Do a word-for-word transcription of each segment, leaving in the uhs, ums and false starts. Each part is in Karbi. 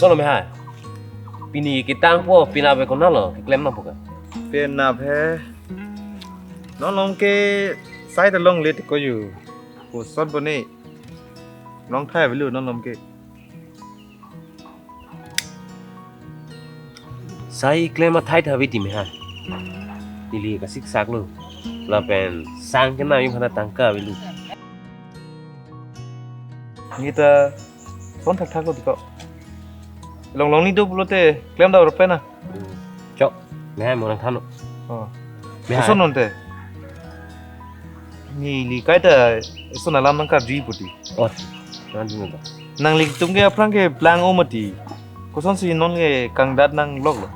Lo me hai. Pini ketang po, penap ke konatlo keklem nangpo ke? Penap he. Non along ke sai ta longle tiko yo. Kosonpo ne. Longthai avelo non along ke. Sai klem athai tha ave ti me hai. Neli kasiksak lo. Lapen sang ke nang yung hana tangka avelo. Neta son thakthak lo tiko. Longlong ni do pulote klem da orpe na. Chok, me hai mo nangthanlo. Oh. Me hai. Koson non te? Neli kaita eson alam nangkarju puti. Oh, nang dun ba. Nanglitum ke aphrang keplang o mati. Kosonsi non ke kangdat nangloklo?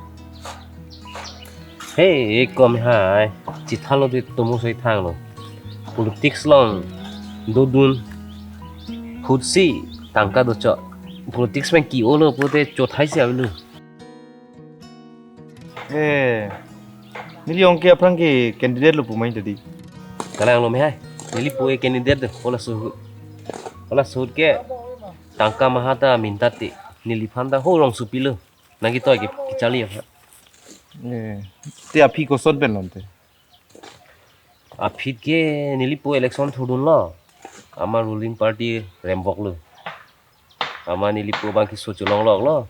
He, kom hai. Chithanlo di tomo soi thanglo. Politics along dodun. Hutsi tangka dochok. Politics pen ke-olo pulote chothai si avelo. Eh, neli ong ke aphrang ke candidate lo pu mai tadi. Kalang lo me hai. Neli pu e candidate do. Ola suhut. Ola suhut ke tangka maha ta minta te. Neliphan ta ho rong supilo. Nang ketoi ke kecharli aphan. Eh, te aphi koson pen lom te? Aphi ke neli pu election thurdunlo. Ama ruling party remboklo. Ama neli pu abang keso cholongloklo.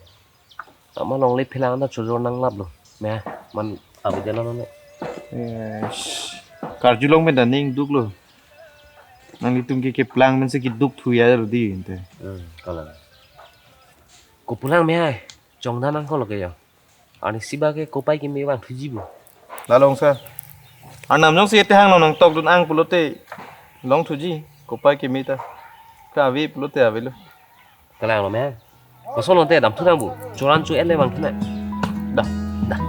Ama longle phelang ta chojor nanglaplo. Me, man avedetlo ne. Eh, sh-, karjulong pen ta ning duklo. Nanglitum ke keplang pen si keduk thu ya lo di ente. Hmm, kalang. Kopulang me hai, chongda nangkok lo ke yo. Arnisi ba ke kopai keme vangthuji bo. Lalong sa. Arnam jongsi ete hang nang tokdun ang pulote longthuji, kopai keme ta. Ka ave pulote avelo. Kalang lo me. Koson lo te damthu nang bo. Choran chu ele vangthu nang. Dah. Dah.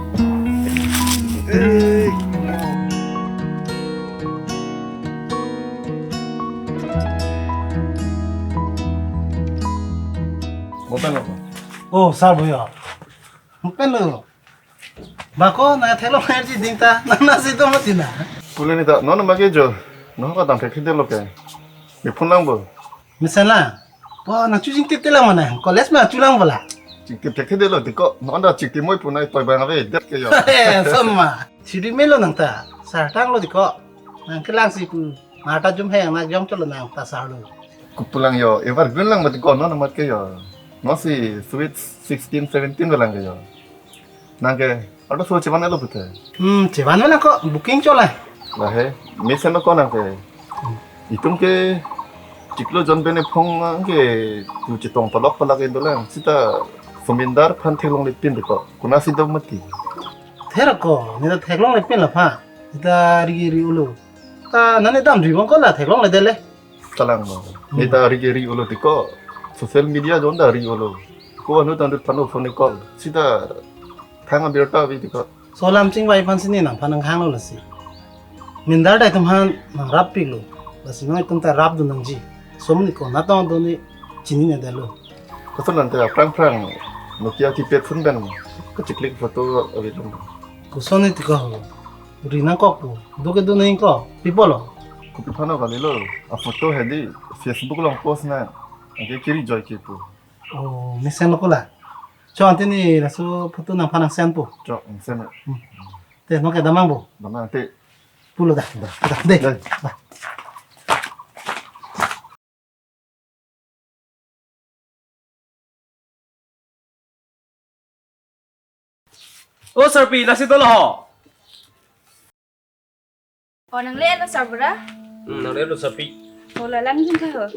Mo pen lo. Oh, sar bo yo. Mo pen lo. Ba ko nang theklong energy ding ta, nang nasi do mati na. Pule ni ta, non ma ke jo. Non ko dam thekthedetlo ke. Mi phone lang bo. Mesen la. Po nang chujing tete lang mana. College ma chulang bola. Chingtip thekthedetlo tiko. Non da chingtip moi punai toi bang ave det ke yo. Eh, sama. Sidi melo nang ta. Sartang lo tiko. Nang kelang si pu. Mata jum he nang jom cholo nang ta sarlo. Kopulang yo. Ever gun lang mat ko non mat ke yo. Non si sweet sixteen, seventeen lang ke yo. Nang ke, auto so chevan elo pute. Hmm, chevan mana ko booking chola. Lahe, mesen ko nang ke. Itum ke chiklo jon bene phong nang ke tu chetong palok palak indo lang. Sita somindar phan theklonglepin de ko. Konatsi do mati. Ther ko, neta theklonglepin la pha. Neta ri ri-olo. Ta nane damri bang ko la theklongledetlo. Kalang lo. Hmm. Neta ri ri-olo tiko. Social media jon ta ri-olo. Ko anu tangdut phano phone call. Sita thang abirta ave tiko. So lam chingvai aphan si ne nangphan nang hanglo lasi. Mindar ta itum aphan nangrap piklo. Lasi non itum ta rapdun nangji. Som ni konat tong do ne chininedetlo. Koson nang te aphrang phrang Nokia keypad phone pen kachiklik photo ave lo. Koson ni tiko ho. Ri nangkok pu. Do ke do nangkok. Pi pulo? Kopi phano kalilo. A photo hedi Facebook along post nang. Anke kiri joy ke pu. Oh, mesen lo ko la. Cho ante ne laso photo nangphan nang send po. Cho, send. Hmm. Te non ke damnang bo. Damnang te. Pulo da. Da. Da. De. Da. Da. O sarpi, nasi dolo ho. O nangle-etlo sarbura? Hmm, nangle-etlo sarpi. O la lang jing ka ho.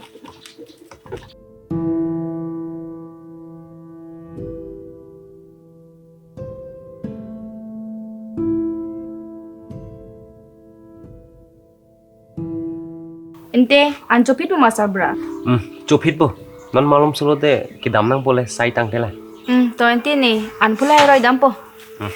Ante, an chophit po ma sarbura? Hmm, chophit po. Non malom solo te kedam nangpo le sai tangte la. Hmm, to ante ne, an pulai roi dampo. Hmm.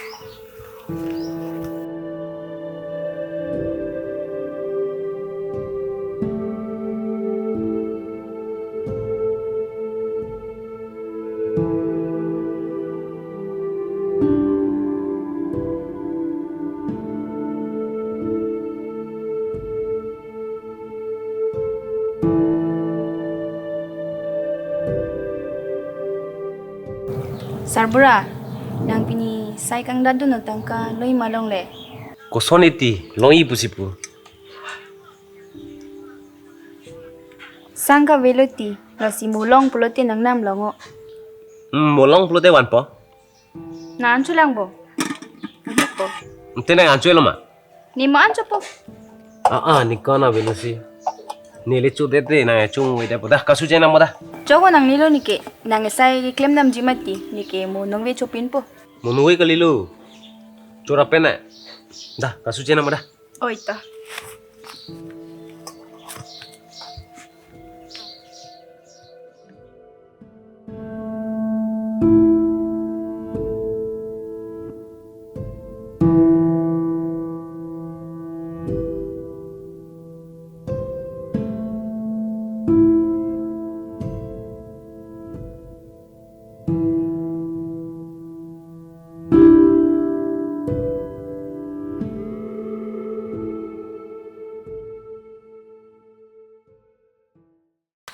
Sarbura, nang pini sai kangdadun atangka longji ma longle? Koson iti, longji pusi pu. Sangka velo ti, lasi mo long pulote nang nam longo. Hmm, mo long pulote vanpo. Nang ancho lang bo. Ahik po. Ante nang ancho lo ma? Ne mo ancho po. Ah, ah, ne ko-an avelo si. Neli chodetde nang achung vede po da. Kasu chenam da. Choko nangnelo neke. Nang sai klemdamji mati. Neke mo nangve chopin po. Mo nangve kalilo. Chora pen na. Da, kasu chenam da. Oi ta.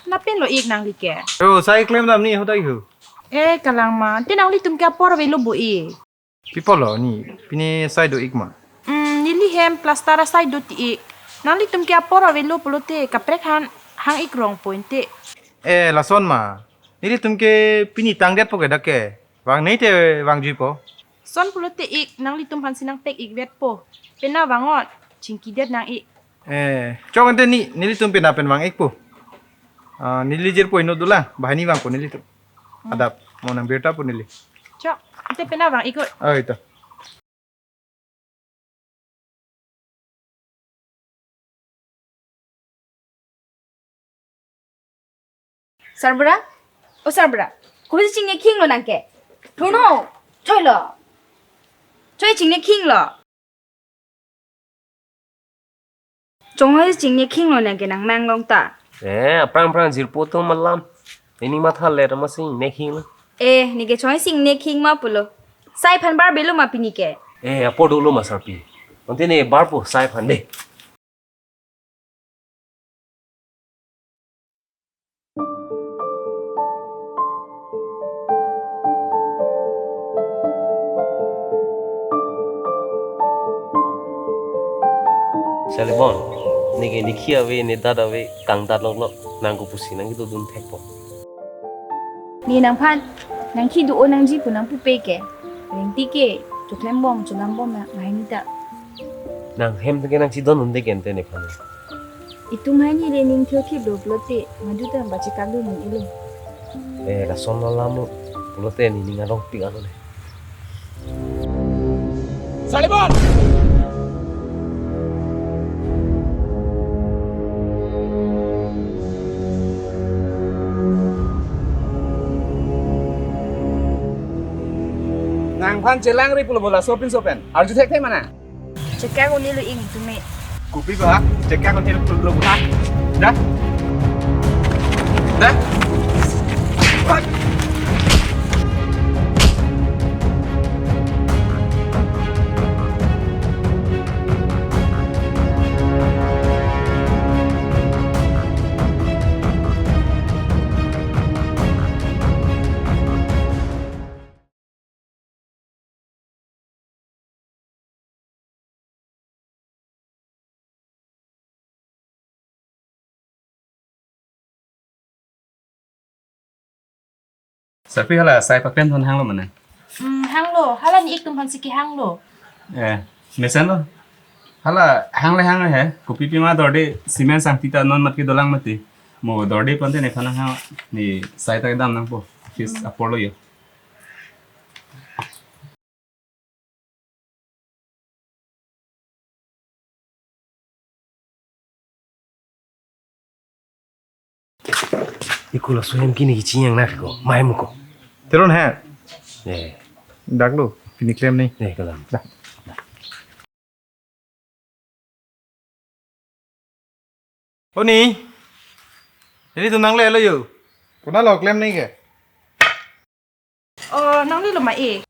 Napin lo ik nangli ke. Oh, sai klemdam ni hotai hu. Eh, kalang ma. Te nanglitum ke apor avelo bo ik. Pi apor lo ni, pini sai do ik ma? Hmm, neli hem plaster asai do ti ik. Nanglitum ke apor avelo pulote kaprek han hang ik rong point te. Eh, lason ma. Nelitum ke pini tangdet po ke dak ke. Vangnei te vangjuipo. Son pulote ik, nanglitum aphan si nangpek ik vetpo. Penap vangot, chingkidet nang ik. Eh, chok ante ni, nelitum penap pen vang ikpo. Ah, neli jirpo inut dolang, banghini vangpo nelitum. Hmm. Adap, mo nang birta po neli. Chok, ante penap vang ikut. Oh, ito. Sarbura? O Sarbura, kopi si chingnekhing lo nang ke? Thuno, choi lo. Choi chingnekhing lo. Chonghoi chingnekhing lo nang ke nang mang long ta. Eh, aphrang aphrang jirpo atum alam. Neli matha le ta ma chingnekhing lo. Eh, neke chonghoi chingnekhing ma pulo. Sai aphan bar avelo ma pini ke? Eh, apor dolo ma sarpi. Ante ne barpo sai aphan de. Salibon, neke ne khi ave, ne dat ave, kangdat loklo, nang kopusi nang kedodun thekpo. Ne nangphan, nang khi do-o nangji pu nang pupe ke. Rengti ke, choklembom, cholambom na, banghini ta. Nang hem ke nang chidon un-e ke ante nephan. Itum banghini le ning thurkhip do pulote, madu ta bachekak do mun ilo. Eh, lason alam lo, pulote ne ning arong pik ano ne. Salibon! Nangphan chelangri pulo bola sopin sopen. Arju thekthe mana? Chekak un-elo ik tumi. Kopi ba? Chekak un-elo pulo ba? Da? Da? Sarpi hala sai paklem thon hanglo mane? Hmm, hanglo. Hala ne ik atum aphan si kehanglo. Eh, mesen lo. Hala hangle hang he. Kopi pima dorde cement sangti ta non mat kedolang mati. Mo dorde pante nephan hang ne sai ta kedam nangpo. Fis apor lo yo. Iko laso hem ke ne kechini nang nang ko, mai muko. Teron ha. Eh. Dak lo, pini klem ni. Eh, kalang. Dah. Oni. Nelitum nanglelo yo. Konat lo klem ni ke? Oh, nanglelo ma ik.